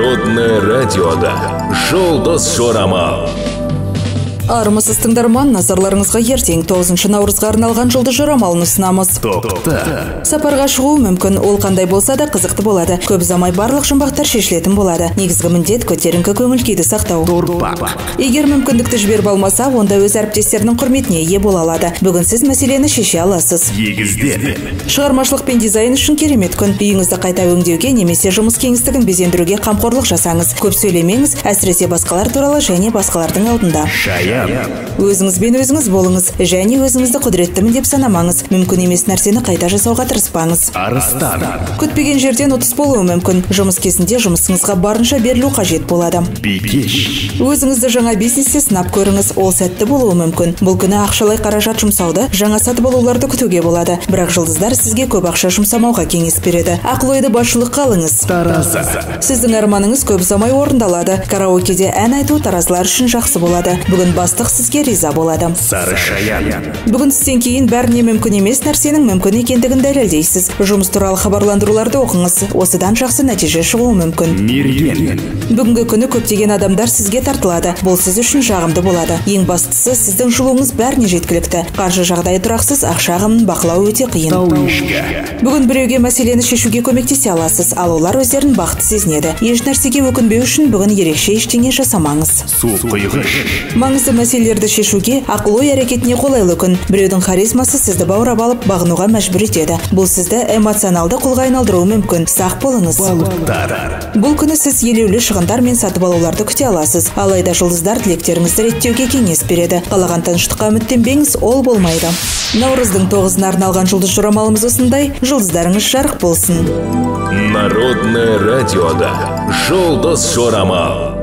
Народное радиода Жұлдыз жорамал. Армысыз тыңдарман, назарларыңызға ертең 9 наурызға арналған жұлдыз жорамалын ұсынамыз. Тоқты. Сапарға шығуы мүмкін, ол қандай болса да қызықты болады. Көп ұзамай барлық жұмбақтар шешілетін болады. Негізгі міндет көтеріңкі көңіл күйді сақтау. Торпақ. Егер мүмкіндікті жіберіп алмаса, онда өз әріптестерінің құрметіне ие бола алады. Бүгін сіз мәселені шеше аласыз. Егіздер. Шығармашылық пен дизайн үшін керемет күн. Үйіңізді қайта өңдеуге немесе жұмыс кеңістігін безендіруге қамқорлық жасаңыз. Көп сөйлемеңіз, әсіресе басқалар туралы және басқалардың алдында. Шаян. Өзіңізбен өзіңіз болыңыз және өзіңізді құдіреттімін деп санамаңыз. Мүмкін емес нәрсені қайта жасауға тырыспаңыз. Арыстан. Күтпеген жерден ұтыс болуы мүмкін. Жұмыс кезінде жұмысыңызға барынша берілу қажет болады. Бикеш. Өзіңізді жаңа бизнесте сынап көріңіз, ол сәтті болуы мүмкін. Бұл күні ақшалай қаражат жұмсауды, жаңа сатып алуларды күтуге болады. Бірақ жұлдыздар сізге көп ақша жұмсамауға кеңес береді. Ақыл ойды басшылыққа алыңыз. Таразы. Сіздің арманыңыз көп ұзамай орындалады. Караокеде ән айту таразылар үшін жақсы болады. Бүгін бастық сізге риза болады. Сары шаян. Бүгін түстен кейін бәріне мүмкін емес нәрсенің мүмкін екендігін дәлелдейсіз. Жұмыс туралы хабарландыруларды оқыңыз. Осыдан жақсы нәтиже шығуы мүмкін. Мерген. Бүгінгі күні көптеген адамдар сізге тартылады. Бұл сіз үшін жағымды болады. Ең бастысы, сіздің жылуыңыз бәріне жеткілікті. Қаржы жағдайы тұрақсыз, ақша ағымын бақылау өте қиын. Тау ешкі. Бүгін біреуге мәселені шешуге көмектесе аласыз, ал олар өздерін бақытты сезінеді. Еш нәрсеге өкінбеу үшін бүгін ерекше ештеңе жасамаңыз. Су құйғыш. Маңызды мәселелерді шешуге ақыл ой әрекетіне қолайлы күн. Біреудің харизмасы сізді баурап алып, бағынуға мәжбүр етеді. Бұл сізді эмоционалды құлға айналдыруы мүмкін. Сақ болыңыз. Балықтар. Бұл күні сіз елеулі шығындар мен сатып алуларды күте аласыз. Алайда жұлдыздар тілектеріңізді реттеуге кеңес береді. Қалаған тыныштыққа үміттенбеңіз, ол болмайды. Наурыздың 9-ына арналған жұлдыз жорамалымыз осындай. Жұлдыздарыңыз жарық болсын. Народное радиода Жұлдыз жорамал.